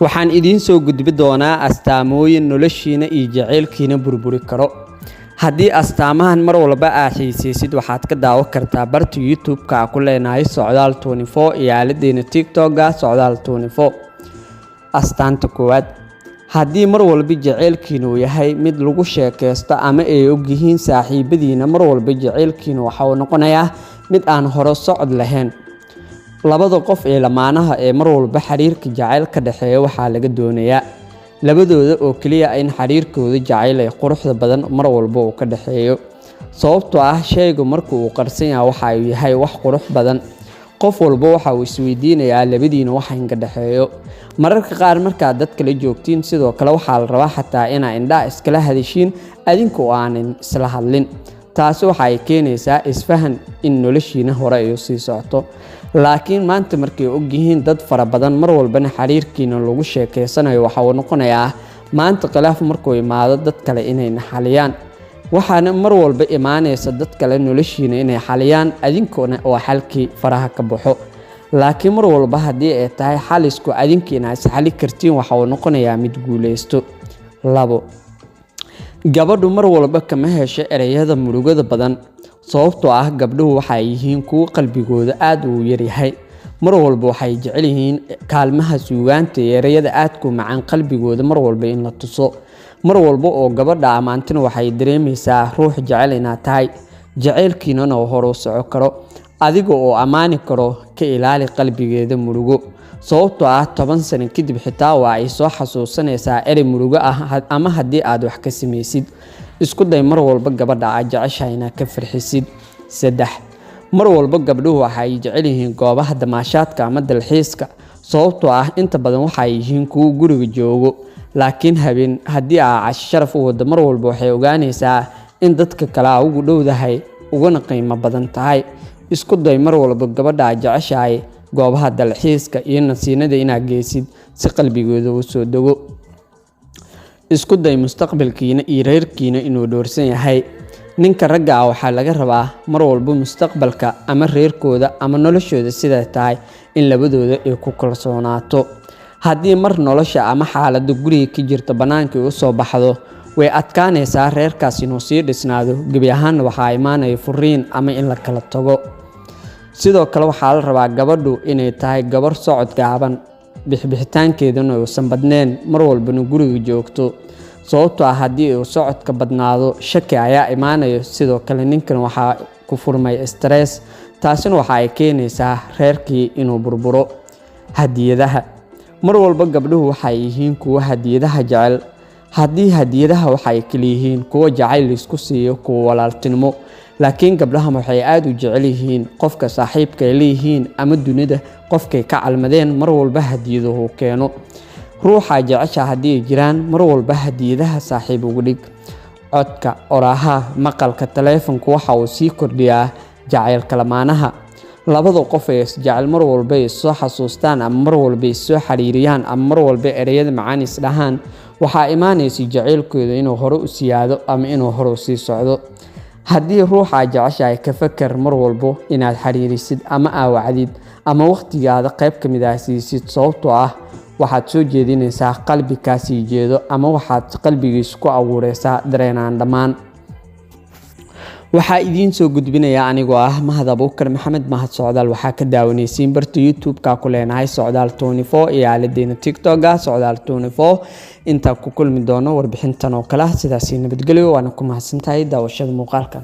Waxaan idiin soo gudbi doonaa astaamooyin noloshiina iyo jaceylkiina burburi karo. Haddii astaamahan mar walba aa xiisaysid, waxaad ka daawan kartaa barta YouTube-ka ku leenahay Socdaal 24 iyo aaladeena TikTok-ga Socdaal 24. Astaanta koowaad: haddii mar walba jaceylkiina uu yahay mid lagu sheekaysto ama ay ogyihiin saaxiibadiina, mar walba jaceylkiina waxa uu noqonayaa mid aan hore socod lahayn. Labada qof ee lamaanaha ee mar walba xiriirka jacayl ka dhexeeya waxaa laga doonayaa labadooda oo keliya in xiriirkooda jacayl ee quruxda badan mar walba uu ka dhexeeyo, sababtoo ah shaygu marka uu qarsan yahay waxa uu yahay wax qurux badan. Qof walba waxa uu isweydiinayaa labadiina waxa inka dhexeeyo. Mararka qaar markaad dad kala joogtiin, sidoo kale waxaa la rabaa xataa inaa indhaha iskala hadashiin adinka oo aanan isla hadlin. Taasi waxa ay keenaysaa isfahan in noloshiina hore ay usii socoto. Laakiin maanta markay ogyihiin dad fara badan, mar walbana xiriirkiina lagu sheekeysanayo, waxa uu noqonayaa maanta khilaaf markuu imaado dad kale inayna xaliyaan. Waxaana mar walba imaanaysa dad kale noloshiina inay xaliyaan, adinkuna oo xalkii faraha ka baxo. Laakiin mar walba haddii ay tahay xalisku adinka inaa isxali kartiin, waxa uu noqonayaa mid guuleysto. 2, gabadhu mar walba kama hesho ereyada murugada badan, sababtoo ah gabdhuhu waxay yihiin kuwo qalbigooda aada uu yaryahay. Mar walba waxay jecel yihiin kaalmaha suugaanta iyo ereyada aadku macaan qalbigooda mar walba in la tuso. Mar walba oo gabadha ammaantina, waxay dareemaysaa ruux jecel inaad tahay, jaceylkiinana hore u soco karo. Adiga oo ammaani karo, ka ilaali qalbigeeda murugo, sababtoo ah 10 sano kadib xitaa waa ay soo xasuusanaysaa erey murugo ah ama haddii aad wax ka samaysid. Isku day mar walba gabadha aad jeceshahay inaad ka farxisid. 3, mar walba gabdhuhu waxay jecel yihiin goobaha damaashaadka ama dalxiiska, sababtoo ah inta badan waxay yihiin kuwo guriga joogo. Laakiin habeen haddii aa casho sharaf u wado, mar walba waxay ogaanaysaa in dadka kale aa ugu dhowdahay uguna qiimo badan tahay. Isku day mar walba gabadha aad jeceshahay goobaha dalxiiska iyo nasiinada inaad geysid si qalbigooda u soo dego. Isku day mustaqbalkiina iyo reerkiina inuu dhoorsan yahay. Ninka ragga ah waxaa laga rabaa mar walba mustaqbalka ama reerkooda ama noloshooda siday tahay in labadooda ay ku kalsoonaato. Haddii mar nolosha ama xaaladda guriga ka jirta bannaanka u soo baxdo, way adkaanaysaa reerkaas inuu sii dhisnaado. Gebi ahaanna waxaa imaanaya furiin ama in la kala tago. Sidoo kale waxaa la rabaa gabadhu inay tahay gabar socod gaaban, bixbixitaankeeduna uusan badnayn, mar walbana guriga joogto, sababtoo ah haddii uu socodka badnaado, shaki ayaa imaanayo. Sidoo kale ninkan waxaa ku furmay stress, taasina waxa ay keenaysaa reerkii inuu burburo. Hadiyadaha: mar walba gabdhuhu waxay yihiin kuwo hadiyadaha jecel. Haddii hadiyadaha waxay kala yihiin kuwo jacayl laisku siiyo, kuwo walaaltinimo, laakiin gabdhaha waxay aada u jecel yihiin qofka saaxiibka ay leeyihiin ama dunida qofkay ka calmadeen mar walba hadiyaduhu keeno. Ruuxa jecesha haddii ay jiraan, mar walba hadiyadaha saaxiib ugu dhig. Codka oraaha maqalka taleefanku waxa uu sii kordhiyaa jacaylka lamaanaha. Labada qof ee isjecel mar walba ay soo xasuustaan ama mar walba ay soo xiriiriyaan ama mar walba ereyada macaan isdhahaan, waxaa imaanaysa jacaylkooda inuu hore u siyaado ama inuu hore u sii socdo. Haddii ruuxa jeceshahay, ka fakar mar walbo inaad xiriirisid ama aawacdid ama waqtigaada qayb ka mid ah siisid, sababtoo ah waxaad soo jeedinaysaa qalbi kaasii jeedo ama waxaad qalbigiisa ku abuureysaa dareenaan dhammaan. Waxaa idiin soo gudbinayaa anigoo ah Mahad Abuukar Maxamed, Mahad Socdaal. Waxaa ka daawanaysiin barta YouTube-ka ku leenahay Socdaal 24 iyo aaladeena TikTok-ga Socdaal 24. Intaan ku kulmi doono warbixintan oo kale ah, sidaasi nabadgelyo, waana ku mahadsantahay daawashada muuqaalkan.